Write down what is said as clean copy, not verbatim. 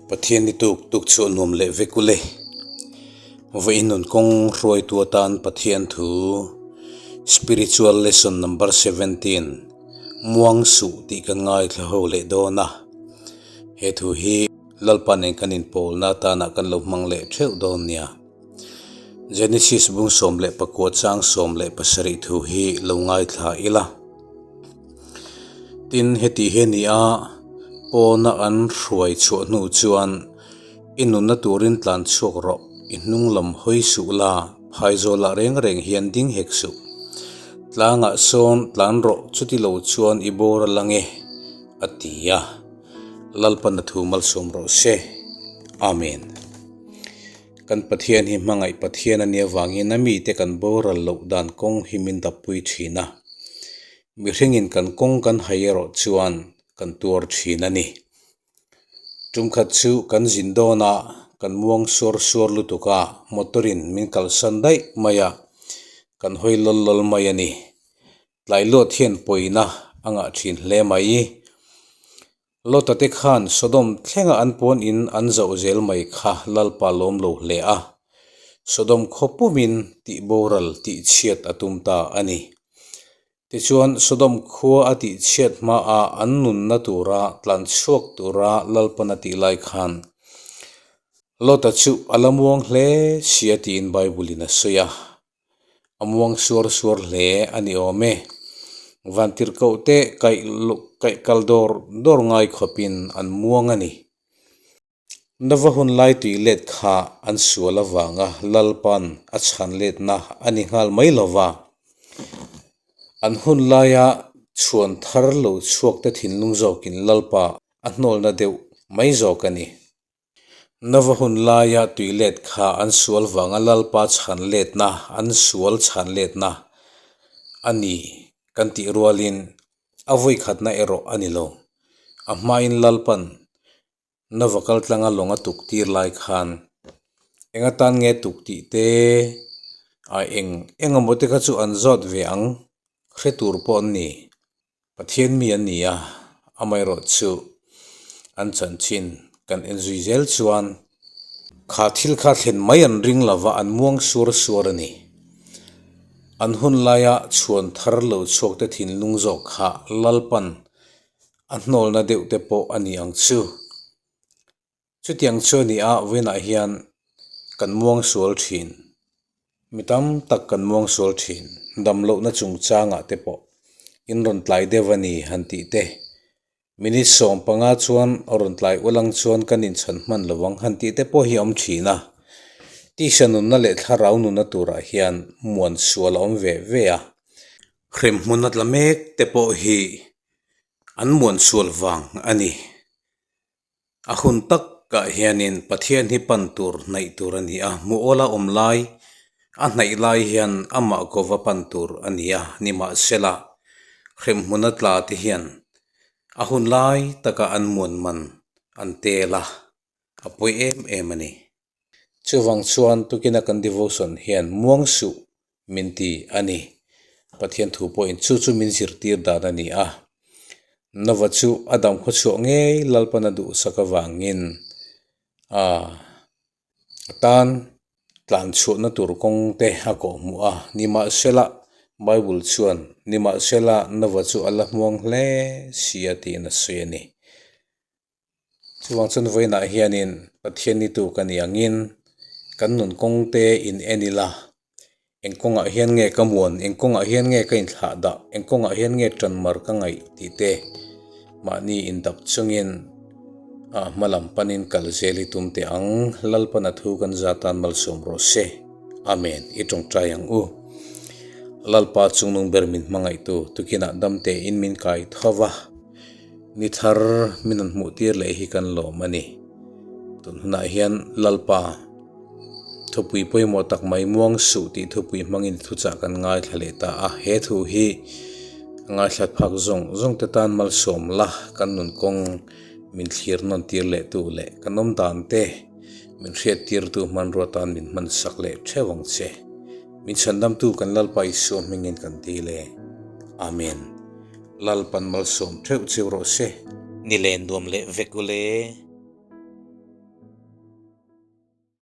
Pathian ni tuk tuk chu a nuam leh vek ule. Vawiin nun kawng hruaitu atan Pathian thu Spiritual Lesson Number 17 Muang Suh tih kan ngaithla ho leh dawn a. He thu hi Lalpa nen kan inpawlna atana kan lo hmang leh theuh dawn nia. Genesis bung 19 chang 17 thu hi lo ngaithla ila. Tin, heti hi a ni a, pawna an hruai chhuah hnu chuan i nunna turin tlan chhuak rawh, i hnung lam hawi suh la, phaizawlah reng reng hian ding hek suh. Tlangah sawn tlan rawh, chuti lo chuan i bawr a lang e, a ti a. Lalpana thu malsawm rawh se. Amen. Kan Pathian hi hmangaih Pathian a nih avangin a mite kan boral loh dan kawng hi min dappui thin a. Mihringin kan kawng kan hai erawh chuan kan tuar thin a ni. Tumkhat chu kan zin dawn a, kan muang suar suar lutuk a, motor in min kalsan daih mai a, kan hawi lawl lawl mai a ni. Tlai luat hian pawina a ngah thin hle mai. Lota te khan Sodom thlenga an pawn in an zoh zel mai kha Lalpa lawm lo hle a, Sodom khaw pumin tih boral tih chhiat a tum ta a ni. Tichuan Sodom khua a tih chhiat hmaah an nunna tura tlan chhuak tura Lalpan a tih lai khan Lota chu a la muang hle sia tiin Bible in a sawi a. A muang suar suar hle a ni awm e. Vantirhkoh te kaih kaih kal dawr dawr ngai khawpin an muang a ni. Nova hun lai tui let kha an sual avanga Lalpan a chhan letna a ni nghal mai lo va. An hun laia chhuan thar lo chhuak te thinlung zawkin Lalpa a hnawlna deuh mai zawk a ni. Nova hun laia tui let kha an sual vanga Lalpa chhan letna, an sual chhan letna a ni kan tih rualin a vawikhatna erawh a ni lo. A hmain Lalpan Nova kal tlanga lawng a tuk tir lai khan eng atan nge tuk tih te a eng eng emaw te kha chu an zawt ve ang hre tur pawh an ni. Pathian mi an ni a, amaherawh chu an chanchin kan en zui zel chuan kha thil kha thlen mai an ring lova an muang suar suar a ni. An hun laia chhuan thar lo chhuak te thinlung zawk kha Lalpan a hnawlna deuh te pawh a ni ang chu. Chutiang chu a ni a, vawiinah hian kan muang sual thin. Mi tam tak kan muang sual thin. Dam lohna chungchangah te pawh in rawn tlai deuh a ni han tih te. Minute 15 chuan rawn tlai ulang chuan kan inchhan hman lo ang han tih te pawh hi a awm thin a. Tisa nunna leh thlarau nunna turah hian muan sual a awm ve ve a. Hremhmun a tla mek te pawh hi an muan sual vang a ni. A hun takah hianin Pathian hi pan tur hnaih tur a ni a, hmuhawla awm lai a hnaih lai hian amah kova pan tur a ni a, nimahsela hremhmuna tla te hian a hun lai taka an muan man an tel a, a pawi em em a ni. Chuvang chuan tukina kan devotion hian muang suh min ti a ni. Pathian thu pawhin chu chu min zirtir dan a ni a. Nova chu a dam khawchhuah ngei Lalpan a duhsak avangin a tan tlan chhuahna tur kawng te a kawhhmuh a. Nimahsela, Bible chuan, Nimahsela, Nova chu a la hmuang hle si a tiin a sawi a ni. Chuvang chuan vawiinah hianin Pathian ni tu ka ni angin kan nun kawng te in en ila, eng kawngah hian nge ka muan, eng kawngah hian nge ka inthlah dah, eng kawngah hian nge tanmar ka ngaih tih te mahni indap chungin ah hma lam panin kal zel hi tum teh ang, Lalpana thu kan zatan malsawm rawh se. Amen. I tawngtai ang u. Lalpa chungnung ber min hmangaihtu tukinah damte in min kai tho va. Ni thar min rawn hmuh tir leh hi kan lawm a ni. Tun hunah hian Lalpa thupui pawimawh tak mai muang suh tih thupui hmangin thuchah kan ngaithla leh ta a. He thu hi a ngaithla phak zawng zawng te tan malsawm la kan nun kawng min thlir nawn tir leh tu leh kan awm dan te min hriat tir tu hmanrua tan min hman sak leh theuh ang che. Min chhandamtu kan Lalpa Isua hmingin kan dil e. Amen. Lalpan malsawm theuh cheu rawh se. Ni len nuam leh vek ule.